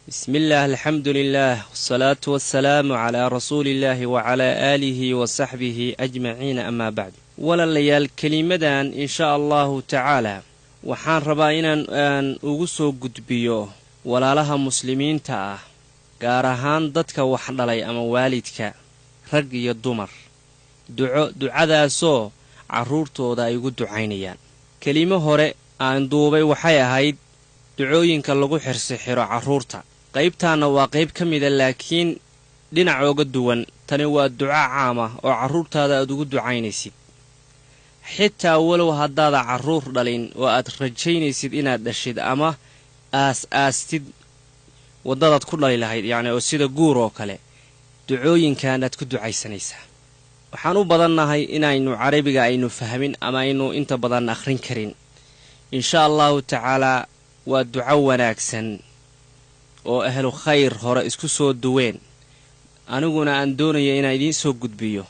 Bismillaah, alxamdu lilaah, wasalaatu wasalaamu calaa rasuuliillaahi wacalaa aalihi wa saxbihi ajmaciina, amaa bacd. Walaalayaal, kelimadan insha Allahu tacaala waxaan rabaa inaan aan ugu soo gudbiyo walaalaha muslimiinta ah, gaar ahaan dadka wax dhalay ama waalidka, rag iyo dumar, duco, ducadaasoo carruurtooda ay ugu ducaynayaan. Kelimo hore aan duubay waxay ahayd ducooyinka lagu xirsixiro carruurta. Qaybtaanna waa qayb ka mida, laakiin dhinac ooga duwan. Tani waa duco caam ah oo carruurtaada aad ugu ducaynaysid, xitaa walow haddaada carruur dhalin oo aad rajaynaysid inaad dhashid ama aas aastid waddadaad ku dhali lahayd, yacni oo sida guur oo kale, ducooyinkan aad ku ducaysanaysaa. Waxaan u badannahay inaynu Carabiga aynu fahmin ama aynu inta badan akhrin karin. Insha Allahu tacaalaa, waa duco wanaagsan oo ahlu khayr hore isku soo duween, aniguna aan doonayo inaan idiin soo gudbiyo,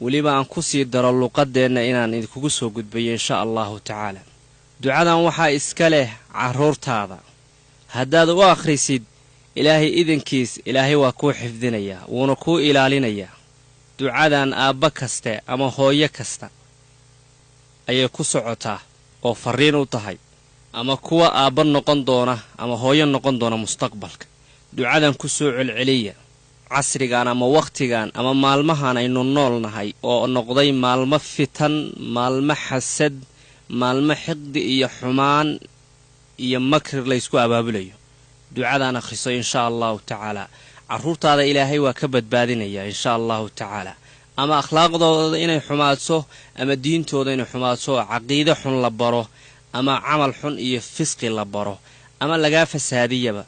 weliba aan ku sii daro luqadeenna inaan idinkugu soo gudbiyo insha Allahu tacaala. Ducadan waxaa iska leh carruurtaada. Haddaad u akhrisid, Ilaahay idankiis Ilaahay waa kuu xifdinayaa, wuuna kuu ilaalinayaa. Ducadan aabba kaste ama hooyo kasta ayay ku socotaa oo farriin u tahay, ama kuwa aabba noqon doona ama hooyo noqon doona mustaqbalka. Ducadan ku soo celceliya casrigan ama wakhtigan ama maalmahan aynu nool nahay oo noqday maalmo fitan, maalmo xasad, maalmo xiqdi iyo xumaan iyo makri laysku abaabulayo. Ducadan akhriso insha Allahu tacaala, carruurtaada Ilaahay waa ka badbaadinaya insha Allahu tacaala, ama akhlaaqdooda inay xumaadso ama diintooda inay xumaadso oo caqiide xun la baro ama camal xun iyo fisqi la baro ama lagaa fasaadiyaba.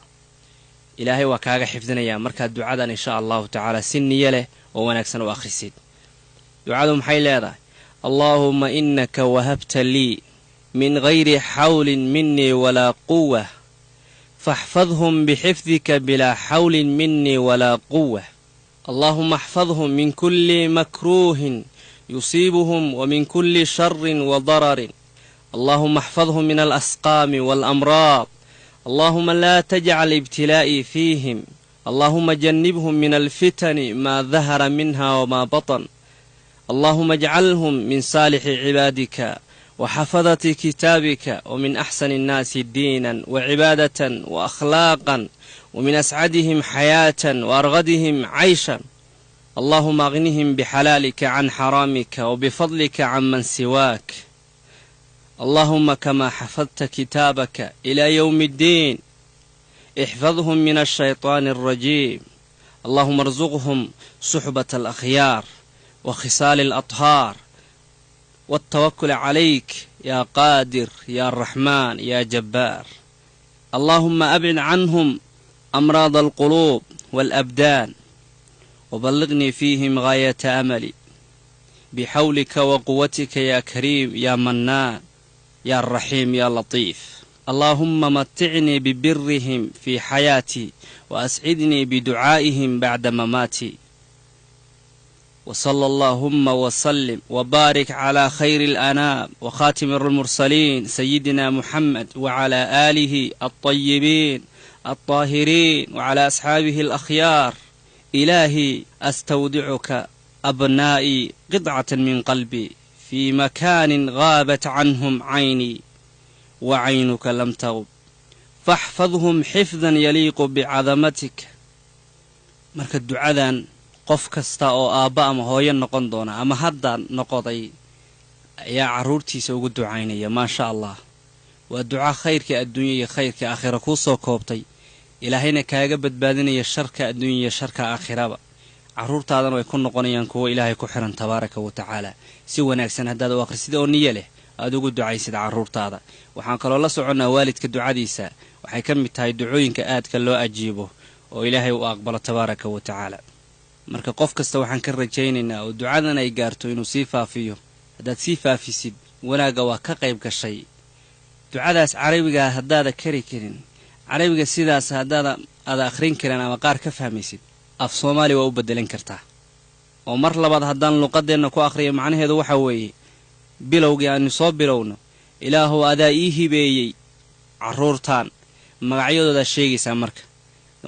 Ilaahay waa kaaga xifdinayaa markaad ducadan insha Allahu tacaala si niyo leh oo wanaagsan u akhrisid. Ducadu maxay leedahay? Allaahuma inaka wahabta lii min gayri xawlin minii walaa quwa, faxfadhum bixifdika bilaa xawlin minii walaa quwa. Allahuma axfadhum min kulli makruuhin yusiibuhum wa min kulli sharin wa dararin. Allahuma axfadhum min alasqaami waalamraad. Allahuma laa tajcal ibtilaa'ii fiihim. Allahuma jannibhum min alfitani maa dahara minha wamaa batan. Allahuma ajcalhum min saalixi cibaadika wa xafadati kitaabika wa min axsani annaasi diinan wa cibaadatan wa akhlaaqan wa min ascadihim xayaatan wa argadihim cayshan. Allahuma aghnihim bixalaalika can xaraamika wa bifadlika can man siwaak. Allahuma kamaa xafadta kitaabaka ilaa yowmi addiin, ixfadhum min ashaytaani alrajiim. Allahuma arzuqhum suxbata alakhyaar wa khisaali alathaar waltawakul calayk yaa qaadir yaa raxmaan yaa jabbaar. Allahuma abcid canhum amraada alquluub waalabdaan waballiqnii fiihim gaayata amali bixawlika wa quwatika yaa kariim yaa mannaan yaa raxiim yaa latiif. Allaahumma maticnii bibirihim fii xayaatii wa ascidnii biducaa'ihim bacda mamaatii. Wsala allahuma wslim wbaarik cla khayri alanaam wakhaatimi almursaliin sayidina Muxamed wcla aalihi alطayibiin alطaahiriin wcla asxaabihi alakhyaar. Ilaahii, astawdicuka abnaa'ii qidcata min qalbii fii makaanin gaabat canhum caynii wa caynuka lam tagub, faxfadhum xifdan yaliiqu bicadamatik. Marka ducadan qof kasta oo aabba ama hooyo noqon doona ama hadda noqoday ayaa carruurtiisa ugu ducaynaya. Maasha Allah, waa duca khayrka adduunya iyo khayrka aakhira kuu soo koobtay, Ilaahayna kaaga badbaadinaya sharka adduunya iyo sharka aakhiraba. Carruurtaadana way ku noqonayaan kuwo Ilaahay ku xiran tabaaraka wa tacaala, si wanaagsan haddaad u akhrisid oo niyo leh aada ugu ducaysid carruurtaada. Waxaan kaloo la soconnaa waalidka ducadiisa waxay ka mid tahay ducooyinka aadka loo ajiibo oo Ilaahay uu aqbalo tabaaraka wa tacaala. Marka qof kasta waxaan ka rajaynaynaa oo ducadan ay gaarto inuu sii faafiyo. Haddaad sii faafisid, wanaagga waa ka qayb gashay. Ducadaas Carabigaa haddaada kari karin, Carabiga sidaas haddaada aada akhrin karin ama qaar ka fahmaysid, af Soomaaliya waa u bedelan kartaa. Oo mar labaad haddaan luqadeenna ku akhriyo, macnaheedu waxa weeye bilowgii aanu soo bilowno: Ilaahuw, adaa ii hibeeyey carruurtaan. Magacyadoodaa sheegaysaa. Marka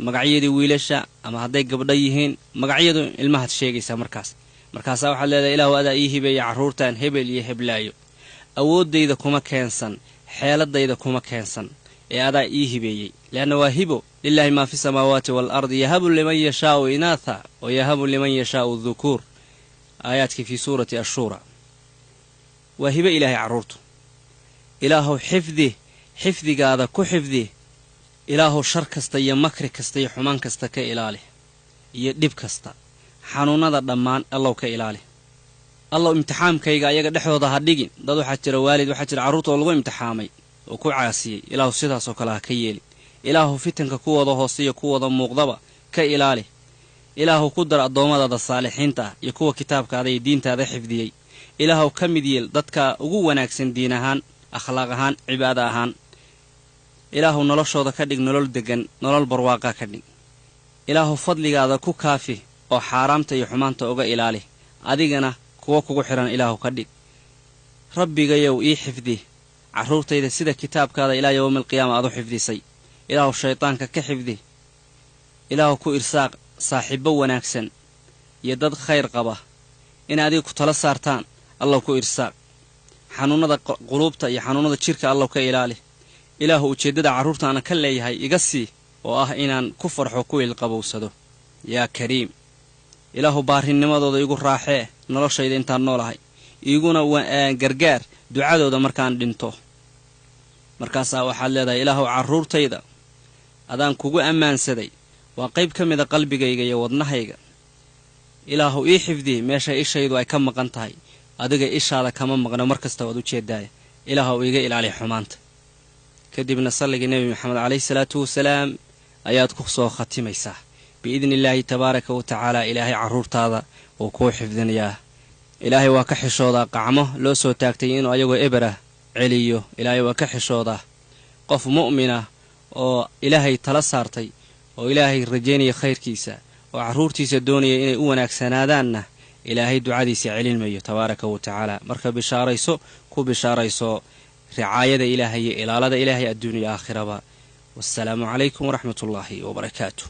Magacyadii wiilasha ama hadday gabdho yihiin magacyadu ilmahaad sheegaysaa markaas. Markaasaa waxaad leedahay, Ilaahu adaa ii hibeeya carruurtan hebel iyo heblaayo, awooddayda kuma keensan, xeeladayda kuma keensan, ee adaa ii hibeeyey. Leanna waa hibo. Lilaahi maa fi samaawaati waalardi, yahabu liman yashaau inaatha wa yahabu liman yashaau dhukuur, aayaadkii fii suurati Ashuura. Waa hibo Ilaahay carruurtu. Ilaahow xifdi, xifdigaada ku xifdi. Ilaahow shar kasta iyo makri kasta iyo xumaan kasta ka ilaali, iyo dhib kasta, xanuunnada dhammaan Allow ka ilaali. Allow imtixaamkayga ayaga dhexdooda ha dhigin. Dad waxaa jira, waalid waxaa jira carruurta oo lagu imtixaamay oo ku caasiyey. Ilaahu sidaasoo kale ha ka yeelin. Ilaahu fitanka kuwooda hoose iyo kuwooda muuqdaba ka ilaali. Ilaahu ku dar addoommadaada saalixiinta ah iyo kuwa kitaabkaada iyo diintaada xifdiyey. Ilaahuw ka mid yeel dadka ugu wanaagsan diin ahaan, akhlaaq ahaan, cibaado ahaan. Ilaahuw noloshooda ka dhig nolol deggan, nolol barwaaqa ka dhig. Ilaahuw fadligaada ku kaafi oo xaaraamta iyo xumaanta uga ilaali, adigana kuwo kugu xidhan Ilaahu ka dhig. Rabbigayow, ii xifdi carruurtayda sida kitaabkaada ilaa yowmi alqiyaama aad u xifdisay. Ilaahu shaydaanka ka xifdi. Ilaahu ku irsaaq saaxiibbo wanaagsan iyo dad khayr qaba inay adiga ku tala saartaan. Allow ku irsaaq. Xanuunnada quluubta iyo xanuunnada jidhka Allow ka ilaali. Ilaahu ujeeddada carruurta aanan ka leeyahay iga sii, oo ah inaan ku farxo, ku ilqabowsado. Yaa Kariim, Ilaahu baarinimadooda igu raaxee noloshayda intaan noolahay, iiguna gargaar ducadooda markaan dhinto. Markaasaa waxaad leedahay, Ilaahuw carruurtayda adaan kugu ammaansaday, waa qayb ka mida qalbigayga iyo wadnahayga. Ilaahu ii xifdi meesha ishaydu ay ka maqan tahay. Adiga ishaada kama maqno, mar kasta waad u jeedaaya. Ilaahuw iiga ilaali xumaanta. Kadibna salligii Nebi Maxamed calayhi salaatu wasalaam ayaad ku soo khatimaysaa. Biidni Illaahi tabaaraka wa tacaala, Ilaahay carruurtaada wuu kuu xifdinayaa. Ilaahay waa ka xishoodaa qacmo loo soo taagtay inuu ayagoo eberah celiyo. Ilaahay waa ka xishoodaa. Qof mu'mina oo Ilaahay tala saartay oo Ilaahay rajaynaya khayrkiisa oo carruurtiisa doonaya inay u wanaagsanaadaanna, Ilaahay ducadiisa celin mayo tabaaraka wa tacaala. Marka bishaarayso, ku bishaarayso ricaayada Ilaahay iyo ilaalada Ilaahay adduun iyo aakhiraba. Wassalaamu calaykum waraxmatullaahi wabarakaatu.